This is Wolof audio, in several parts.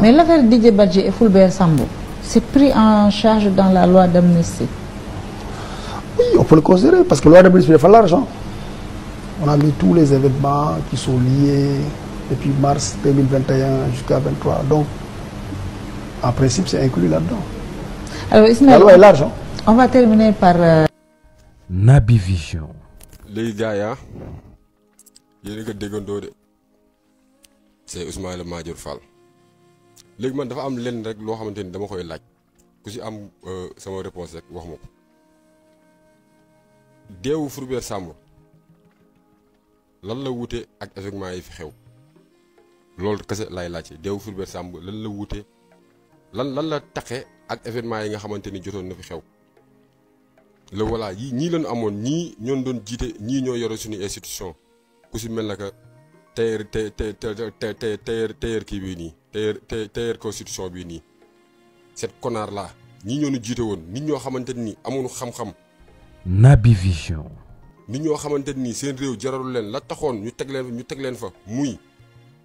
bien. Mais l'affaire Didier Badji et Fulbert Sambou, c'est pris en charge dans la loi d'amnistie. Oui, on peut le considérer parce que la loi d'amnistie il faut l'argent. On a mis tous les événements qui sont liés depuis mars 2021 jusqu'à 23. Donc, en principe, c'est inclus là-dedans. Alors, Ismaël, la loi est l'argent. On va terminer par... Naby Vision. Les gars, il y a des gens qui c'est Ismaïla Madior Fall. Les man dafa am lenn rek loo xamante ni dama koy laaj ku si am sama réponse rek wax ma ko deewu Fulbert Sambou lan la wute ak événement yi fi xew loolu kese laay laajte deewu Fulbert Sambou lan la wute lan la taxe ak événement yi nga xamante ni jotoon na fi xew la voilà yi ñii lañu amoon ñii ñoon doon jiite ñii ñoo yore suñu institution ku si mel na que tailleur kii bii nii tailleur constitution bii nii cette connard là ñii ñoo ñu jiite woon nit ñoo xamante ni amuñu xam-xam. Naby Vision. nit ñoo xamante ni seen réew jaralul leen la taxoon ñu teg leen fa muy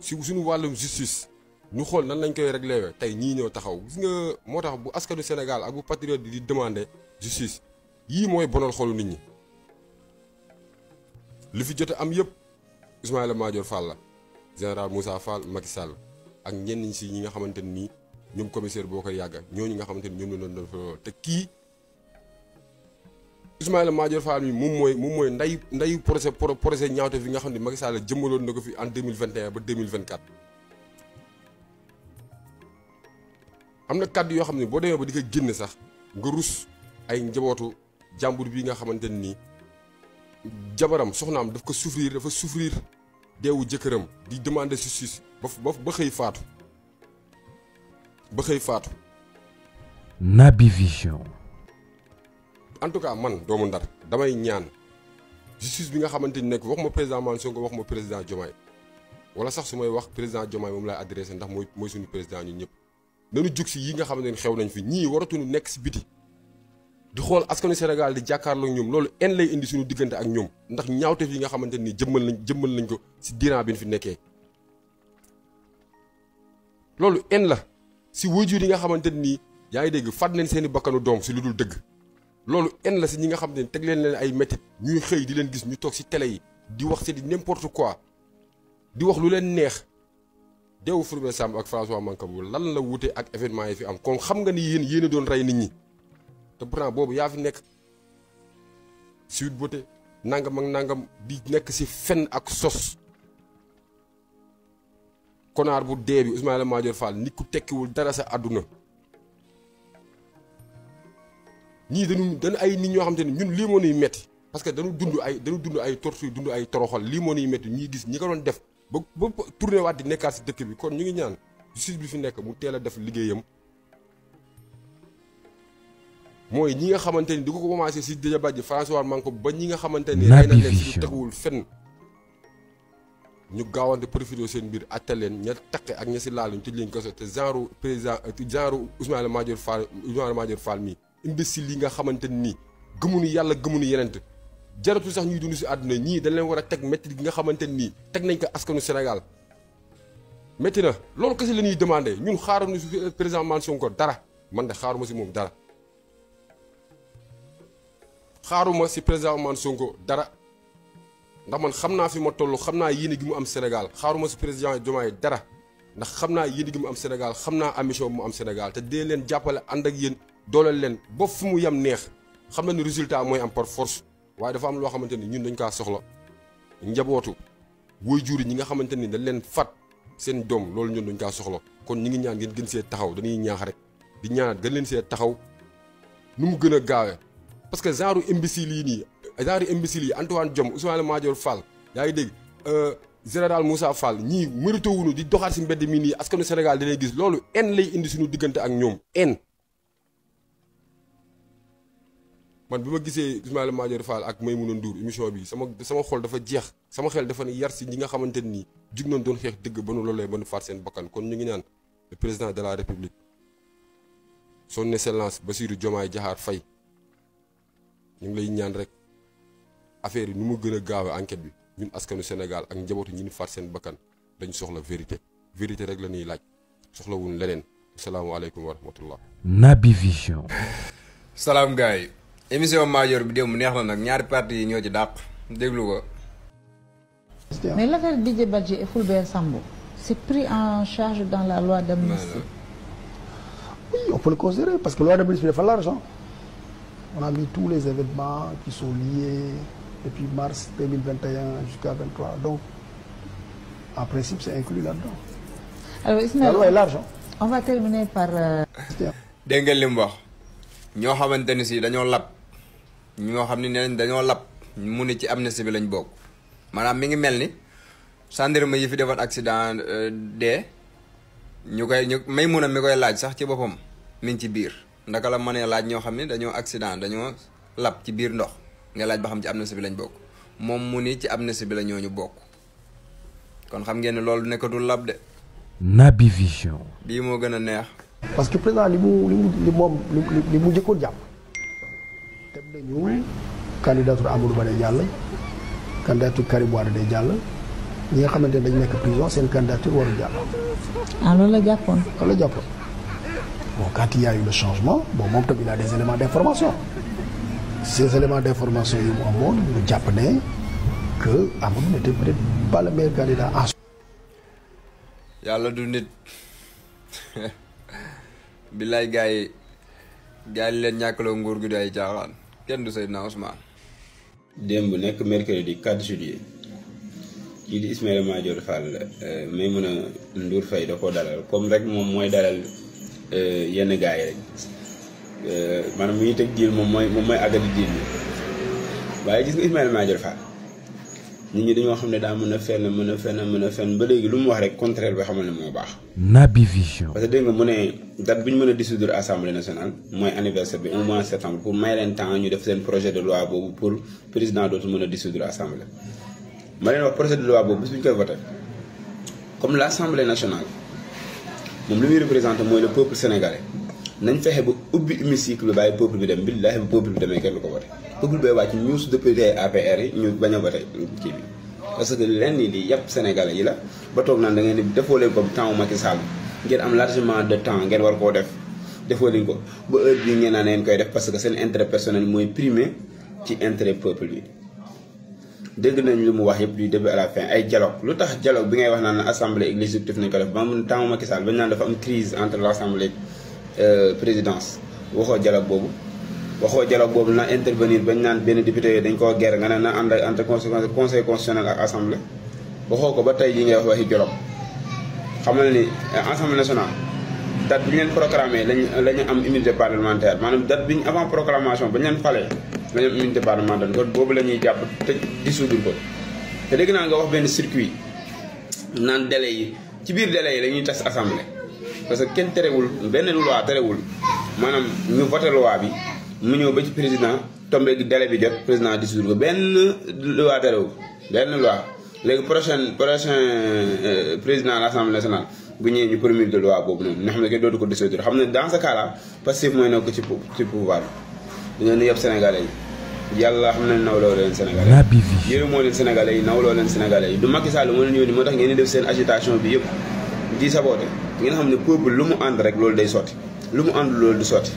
si suñu wàllum justice ñu xool nan lañ koy réglé tey ñii ñoo taxaw gis nga moo tax bu askanu Sénégal ak bu patriote di demander justice yii mooy bonal xolu nit ñi li fi jote am yëpp Ismaïla Madior Fall la général Moussa Fall Macky Sall ak ñenn si ñi nga xamante ni ñoom commissaire boo koy yàgga ñooñu nga xamante ni ñoom la doon te kii Ismaïla Madior Fall mi moom mooy nday projet ñaawte fi nga xam ne Macky Sall jëmmaloon na ko fi en 2021 ba 2024 am na kàddu yoo xam ne boo demee ba di ko génne sax nga rus ay njabootu jàmbur bi nga xamante ni jabaram soxnaam dafa souffrir deewu jëkkëram di demander justice ba xëy faatu Naby Vision. en tout cas man doomu Ndar damay ñaan justice bi nga xamante ni nekk wax ma président Ousmane Sonko wax ma président Diomaye wala sax su may wax président Diomaye moom laay adressé ndax mooy suñu président ñun ñëpp nañu jug si yi nga xamante ni xew nañ fi ñii waratuñu nekk si biti di xool askanu Sénégal di jàkkaarloo ak ñoom loolu en lay indi suñu diggante ak ñoom ndax ñaawteef yi nga xamante ni jëmmal nañ ko si diiran bi ñu fi nekkee loolu en la si waajur yi nga xamante ni yaa ngi dégg fàtt leen seeni bakkanu doom si lu dul dëgg loolu en la si ñi nga xamante ni teg leen ay métit ñuy xëy di leen gis ñu toog si télé yi di wax c'est n'importe quoi di wax lu leen neex deewu Fulbert Sambou ak François Mancabou lan la wute ak événement yi fi am kon xam nga ni yéen a doon rey nit ñi te pourtant boobu yaa fi nekk Sweet Beauté nangam ak nangam di nekk si fen ak sos konaar bu dee bi Ismaïla Madior Fall nit ku tekkiwul dara sa àdduna ñii dañu ay nit ñoo xam te ne ñun lii moo nuy metti parce que dañu dund ay torture dund ay toroxal lii moo nuy metti ñuy gis ñi ko doon def ba tourné waat di nekkaat si dëkk bi kon ñu ngi ñaan justice bi fi nekk mu teel a def liggéeyam mooy ñi nga xamante ni di ko commencé si Didier Badji François Mancabou ba ñi nga xamante ni rey nañ leen si lu teguwul fenn ñu gaawante profité seen mbir attal leen ña taqe ak ña si laal ñu tëj leen kaso te genre président genre Ismaïla Madior Fall mi imbécile yi nga xamante ni gëmuñu yàlla gëmuñu yenent jaratu sax ñuy dund si àdduna ñii dañ leen war a teg métti gi nga xamante nii teg nañ ko askanu Sénégal métti na loolu kese la ñuy demandé ñun xaaruñu si président Ousmane Sonko dara man de xaaruma si moom dara xaaruma si président Ousmane Sonko dara ndax man xam naa fi ma toll xam naa yéene gi mu am Sénégal xaaruma si président Diomaye dara ndax xam naa yéene gi mu am Sénégal xam naa ambition bu mu am Sénégal te dee leen jàppale ànd ak yéen dooleel leen ba fu mu yem neex xam na ni résultat mooy am par force waaye dafa am loo xamante ni ñun dañ kaa soxla njabootu waajur yi ñi nga xamante ni dañ leen fat seen doom loolu ñun dañ kaa soxla kon ñi ngi ñaan ngeen gën see taxaw dañuy ñaax rek di ñaanaat gën leen see taxaw nu mu gën a gaawee parce que genre imbécile yi nii genre imbécile yi Antoine Diome Ismaïla Madior Fall yaa ngi dégg général Moussa Fall ñii mérité wuñu di doxaat si mbedd mi nii askanu Sénégal dinañ gis loolu en lay indi suñu diggante ak ñoom en man bi ma gisee Ismaïla Madior Fall ak Maïmouna Ndour émission bi sama xol dafa jeex sama xel dafa ne yar si ñi nga xamante nii jug nañ doon xeex dëgg ba nu loolee ba nu faat seen bakkan kon ñu ngi naan le président de la république son excellence Bassirou Diomaye Diakhar Faye ñu ngi lay ñaan rek affaire yi nu mu gën a gaawe enquête bi ñun askanu Sénégal ak njabootu ñi ni faat seen bakkan dañu soxla vérité rek la ñuy laaj soxlawuñ leneen asalaamaaleykum wa rahmatullah. Naby Vision. salaam gars yi émission Madior bi démb neex na nag ñaari parti yi ñoo ci dàq déglu ko. mais l'affaire Didier Badji et Fulbert Sambou c'est pris en charge dans la loi d'amnistie. Oui, on peut le considérer parce que la loi d'amnistie dafa l'argent. On a mis tous les événements qui sont liés depuis mars 2021 jusqu'à 23. Donc, en principe, c'est inclus là-dedans. Alors Ismaël, la loi est l'argent. On va terminer par... dégg nga li mu wax ñoo xamante ni si dañoo lab ñoo xam ne nee dañoo lab mu ni ci amnistie bi lañ bokk maanaam mi ngi mel ni gendarme yi fi defoon accident dee ñu may mun a mi koy laaj sax ci boppam mi ngi ci biir ndaka la mënee laaj ñoo xam ne dañoo accident dañoo lab ci biir ndox nga laaj ba xam ci amnistie bi lañ bokk moom mu ni ci amnistie bi la ñooñu bokk kon xam ngeen ne loolu nekkatul lab de. Naby Vision. bii moo gën a neex. parce que président li mu njëkkoon jàpp teg nañu candidature Amadou Ba day jàll candidature Karim Wade day jàll ñi nga xamante ne dañu nekk prison seen candidature warul jàll. ah loolu la jàppoon. loolu la jàppoon bon quand il y a eu le changement bon moom tamit il a des éléments d'information ces éléments d'information yi mu amoon ñu jàpp ne que Amadou n'était peut-être pas le meilleur candidat en. yàlla du nit. billaay gars yi leen ñàkkaloo nguur gi du ay caaxaan kenn du Seydina Ousmane. démb nekk mercredi 4 juillet kii di Ismaïla Madior Fall Maïmouna Ndour Faye da koo dalal comme rek moom mooy dalal yenn gars yi rek maanaam mu ngi teg diil moom mooy àggali diil bi waaye gis nga Ismaïla Madior Fall nit ñi dañoo xam ne daa mën a fenn ba léegi lu mu wax rek contraire bi xamal ne moo baax. Naby Vision. parce que dégg nga mu ne date bi ñu mën a dissoudre assemblée nationale mooy anniversaire bi 1 mois septembre pour may leen temps ñu def seen projet de loi boobu pour président dootul mën a dissoudre assemblée. ma leen wax projet de loi boobu bis bu ñu koy voté comme l' assemblée nationale moom li muy représenté mooy le peuple sénégalais nañ fexe ba ubbi hémicycle bi bàyyi peuple bi dem billaahi bu peuple bi demee kenn du ko voté. peuple bay wàcc ñuus député APR yi ñu bañ a voté kii bi parce que lenn li yàpp sénégalais yi la ba toog naan da ngeen di defoo leen ko temps Macky Sall ngeen am largement de temps ngeen war koo def defoo leen ko ba heure bii ngeen naan ngeen koy def parce que seen intérêt personnel mooy primer ci intérêt peuple bi. dégg nañ li mu wax yëpp du début à la fin ay dialogue lu tax dialogue bi ngay wax naan assemblée ak l'exécutif nañ ko def ba mu temps Macky Sall bañ naan dafa am crise entre l' assemblée présidence waxoo dialogue boobu na intervenir bañ naan benn député dañ koo guerre nga ne na ànd entre conseil constitutionnel ak assemblée waxoo ko ba tey jii ngay wax waxi dialogue xamal ni assemblée nationale date bi ñu leen proclamé lañu am immunité parlementaire maanaam date bi ñu avant proclamation ba ñu leen falee lañu am immunité parlementaire kon boobu la ñuy jàpp te dissoudre ko te dégg naa nga wax benn circuit naan délai yi ci biir délai yi la ñuy tas assemblée parce que kenn terewul benn loi terewul maanaam ñu voté loi bi mu ñëw ba ci président tombé délai bi jot président dissoudre ko benn loi terewul benn loi léegi prochain président de l'Assemblée nationale bu ñëwee ñu promulguer loi boobu noonu nga xam ne kenn dootu ko dissoudre xam ne dans ce cas là Pastef mooy nekk ci pouvoir bi dañoo yëpp sénégalais yi yàlla xam ne nawloo leen sénégalais yi yéen moo leen sénégalais yi nawloo leen sénégalais yi du Macky Sall moo leen yónni moo tax ngeen di def seen agitation bi yëpp di saboté ngeen xam ne peuple lu mu ànd rek loolu day sotti lu mu ànd loolu du sotti